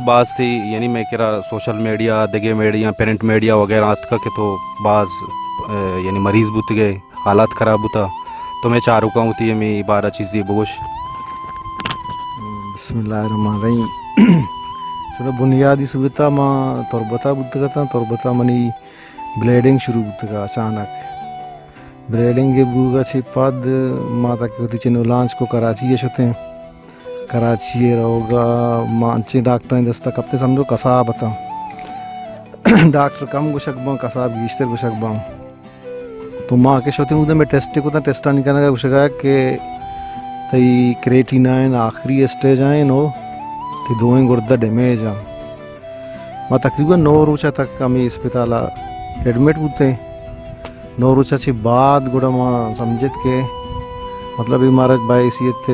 باز تئی، یعنی مئے کرا سوشل میڈیا، دگہ میڈیا، پرنٹ میڈیا وغیرہ اتکا کہ تو باز، ء، یعنی مریض بوتگئے، حالات خراب بوتا، تو مئے چاروکاں وتی ہمے بارہ چیزے بگوش۔ بسم اللہ الرحمن الرحیم۔ چلو، بنیادی صورتا ما تربتا بوتگ اتاں، تربتا منی بلیڈنگ شروع بوتگا اچانک۔ بلیڈنگ ء بوگا چہ پد ما تک وتی چنو لانچ کو کراچی ء شتیں۔ کراچی ء روگا ما انچیں ڈاکٹرانی دستا کپتیں، سمجھو کساب اتاں۔ ڈاکٹر کم گوشگ باں، کساب گیشتر گوشگ باں۔ تو ما کہ شتیں اودے مئے ٹیسٹ کتاں، ٹیسٹانی کنگا گوشگا کہ تئی کریٹینائن آخری اسٹیج آئیں نو، تئی دوئیں گردہ ڈیمیج آں۔ ما تقریباً نو روچ ء تک ہمے اسپتال ء ایڈمٹ بوتیں۔ نو روچ ء چہ بعد گڑا ما سمجھت کہ مطلب اے مارا بحیثیت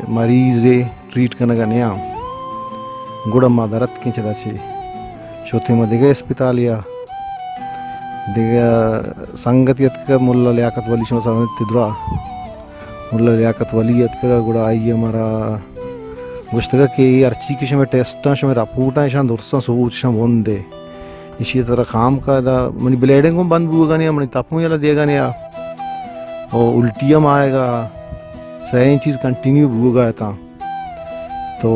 مریض ء ٹریٹ کنگ ء نیاں۔ گڑا ما در اتکیں چدا چہ شتیں ما دگہ اسپتالے ء، دگہ سنگتے اتکگ ملا لیاقت ولی، شما سمجھت درا۔ ملا لیاقت ولی اتکگ ء گڑا آئی ء مارا گوشتگ کہ اے ہرچی کہ شمئے ٹیسٹاں، شمئے رپورٹاں، ایشاں درساں سوچ، ایشاں بند ئے۔ ایشی ء ترا خام کا ادا منی بلیڈنگ ہم بند بوگا نیا، منی تپ ہم یلہ دیگا نیا، او الٹی ہم آئیگا، سئیں چیز کنٹینیو بوگا اتاں۔ تو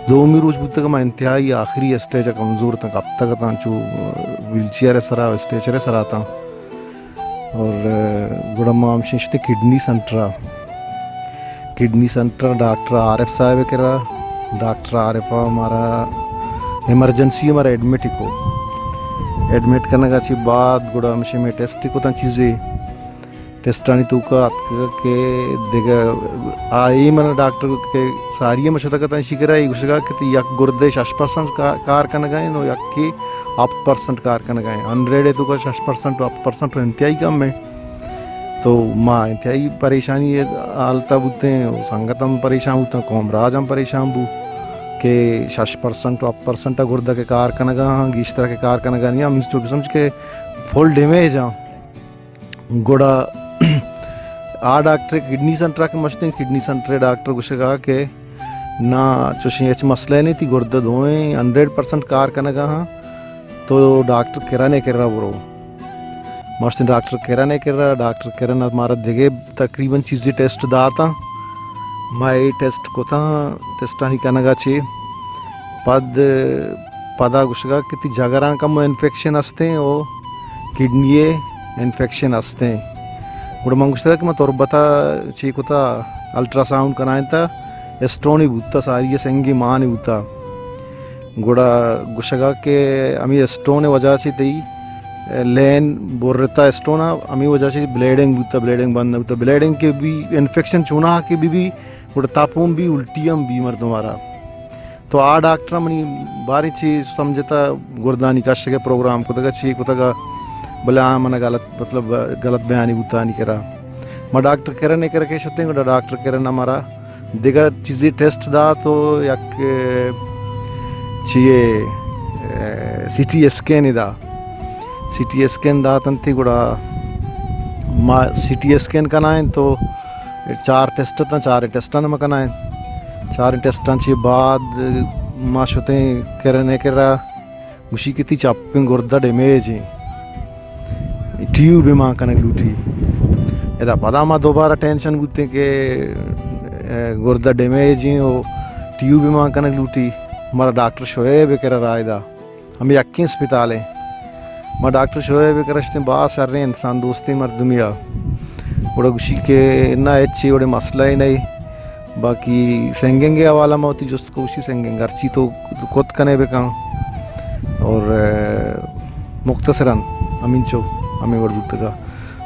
دومی روچ بوتگ، ما انتہائی آخری اسٹیج ء کمزور اتاں، کپتگ اتاں، چو ویل چیئر ء سرا، اسٹریچر ء سرا اتاں۔ اور، ء، گڑا ما ہمشیں شتیں کڈنی سینٹر ء۔ کڈنی سینٹر ڈاکٹر عارف صاحب ء کرا، ڈاکٹر عارف ء مارا ایمرجنسی ء مارا ایڈمٹ کو۔ ایڈمٹ کنگ ء چہ بعد گڑا ہمشیں میں ٹیسٹ کتاں چیزے۔ ٹیسٹانی توکا اتکگ کہ دگہ آ اے من ڈاکٹر کہ ساری ہم شتگ اتاں، ایشی کرا اے گوشگا کہ تئی یک گردے شش پرسنٹ کا-، کار کنگا ایں و یکے ہپت پرسنٹ کار کنگا ایں۔ ہنڈریڈ ء توکا شش پرسنٹ و ہپت پرسنٹ و انتہائی کم ایں۔ تو ما انتہائی پریشانی حالتا بوتیں و سنگت ہم پریشان بوتاں، قوم راج ہم پریشان بو کہ شش پرسنٹ و ہپت پرسنٹ گردہ کہ کار کنگا ہاں، گیشتر کہ کار کنگا نہیں، ہم چو سمجھ کہ فل ڈیمیج ہاں۔ گڑا آ ڈاکٹر کڈنی سینٹر ء کہ مشتیں، کڈنی سینٹر ء ڈاکٹر گوشگا کہ نا، چوشیں ہچ مسئلہ نہیں، تی گردہ دوئیں ہنڈریڈ پرسنٹ کار کنگا ہاں، تو ڈاکٹر کرن ء کرا برو۔ مشتیں ڈاکٹر کرن ء کرا، ڈاکٹر کرن ء مارا دگہ تقریباً چیزے ٹیسٹ داتاں، ما اے ٹیسٹ کتاں، ٹیسٹانی کنگا چے پد پدا گوشگا کہ تی جگراں کمو انفیکشن ہستیں او کڈنی ء انفیکشن ہستیں۔ گڑا من گوشتگ کہ من تربت ء چی کتا، الٹراساؤنڈ کنائینتا، اسٹونے بوتا، ساری ء سنگے مانے بوتا۔ گڑا گوشگا کہ ہمے اسٹون ء وجہ چی تئی لین برتا اسٹون ء، ہمے وجہ چی بلیڈنگ بوتا، بلیڈنگ بند نہ بوتا۔ بلیڈنگ کہ بی، انفیکشن چوناہا کہ بی بی، گڑا تپ ہم بی، الٹی ہم بی مردم آرا۔ تو آ ڈاکٹر منی باریں چی سمجھتا، گردانی کشگ ء پروگرام کتگ ء چی کتگ ء، بلے آ من غلط، مطلب، غلط بیانی بوتانی کرا۔ ما ڈاکٹر کرن ء کرا کہ شتیں، گڑا ڈاکٹر کرن ء مارا دگہ چیزے ٹیسٹ دات و یک، ء، چیے، ء، سی ٹی اسکین دا۔ سی ٹی اسکین دات انتی، گڑا ما سی ٹی اسکین کنائیں تو چار ٹیسٹ اتاں، چاریں ٹیسٹاں ما کنائیں۔ چاریں ٹیسٹاں چی بعد ما شتیں کرن ء کرا، گوشی کہ تی چپیں گردہ ڈیمیج ایں، ٹیوب مان کنگ لوٹی۔ ادا پدا ما دوبارہ ٹینشن بوتیں کہ، ء، گردہ ڈیمیج ایں و ٹیوب مان کنگ لوٹی۔ مارا ڈاکٹر شعیب ء کرا رائے دا۔ ہمے یکیں اسپتال ایں۔ ما ڈاکٹر شعیب ء کرا شتیں، باز شریں انسان دوستیں مردمے آ۔ گڑا گوشی کہ نہ، ہچ وڑے مسئلہ ہی نہیں۔ باقی سنگنگ ء حوالہ ما وتی جست کوشی سنگنگ ہرچی تو کت کنے بکن۔ اور، ء، مختصراً ہمینچو ہمیں وڑ بوتگا۔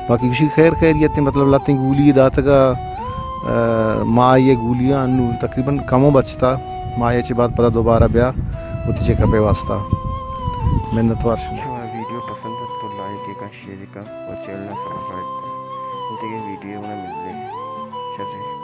باقی گوشی خیر خیریت ایں، مطلب لتیں گولی داتگا، ء، ما یہ گولیاں انو تقریباً کمو بچتا۔ ما یہ چی بعد پدا دوبارہ بیا وتی چیک اپ واسطہ۔ منتوار شما۔ شما ویڈیو پسند ات تو لائک کن، شیئر کن و چینل سبسکرائب کن۔ دگہ ویڈیو منا ملے۔ شرے۔